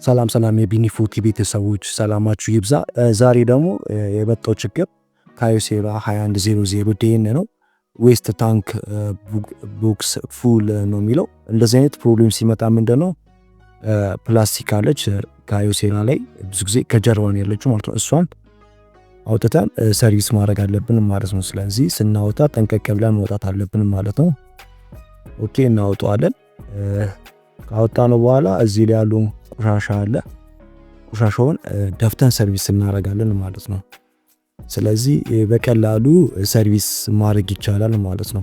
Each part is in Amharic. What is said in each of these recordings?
ሰላም ሰላም የቢኒፎቲ ቤተሰቦች፣ ሰላማችሁ ይብዛ። ዛሬ ደግሞ የመጣው ችግር ካዮሴራ 2100 DN ነው። Waste tank box full ነው የሚለው። እንደዚህ አይነት problem ሲመጣ ምንድነው፣ ፕላስቲክ አለች ካዮሴራ ላይ፣ ብዙ ጊዜ ከጀርባ ነው ያለችው ማለት ነው። እሷን አውጥተን service ማድረግ አለብን ማለት ነው። ስለዚህ ስናወጣ ጠንቀቅ ብለን መውጣት አለብን ማለት ነው። Okay፣ እናወጣዋለን። ካወጣነው በኋላ እዚህ ላይ ያሉ ቆሻሻ አለ። ቆሻሻውን ደፍተን service እናደርጋለን ማለት ነው። ስለዚህ በቀላሉ service ማድረግ ይቻላል ማለት ነው።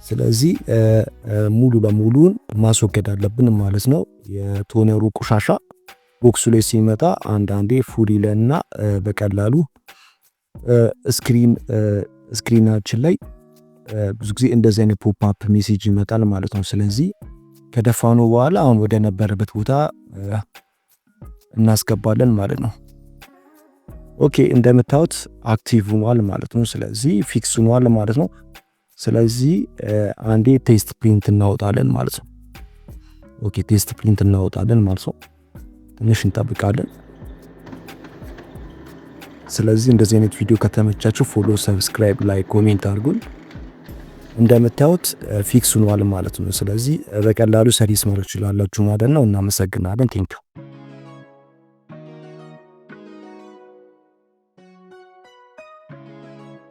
ስለዚህ ሙሉ በሙሉን ማስወገድ አለብን ማለት ነው። የ toner ኡ ቆሻሻ box ኡ ላይ ሲመጣ አንዳንዴ full ይለና በቀላሉ screen ኣችን ላይ ብዙ ጊዜ እንደዚህ አይነት pop up message ይመጣል ማለት ነው። ስለዚህ ከደፋነው በኋላ አሁን ወደ ነበረበት ቦታ እናስገባለን ማለት ነው። Okay፣ እንደምታዩት active ሆኗል ማለት ነው። ስለዚህ fix ሆኗል ማለት ነው። ስለዚህ አንዴ test print እናወጣለን ማለት ነው። Okay፣ test print እናወጣለን ማለት ነው። ትንሽ እንጠብቃለን። ስለዚህ እንደዚህ አይነት ቪዲዮ ከተመቻችሁ follow፣ subscribe፣ like፣ comment አድርጉን። እንደምታዩት fix ሆኗል ማለት ነው። ስለዚህ በቀላሉ service ማድረግ ትችላላችሁ ማለት ነው። እናመሰግናለን። Thank you.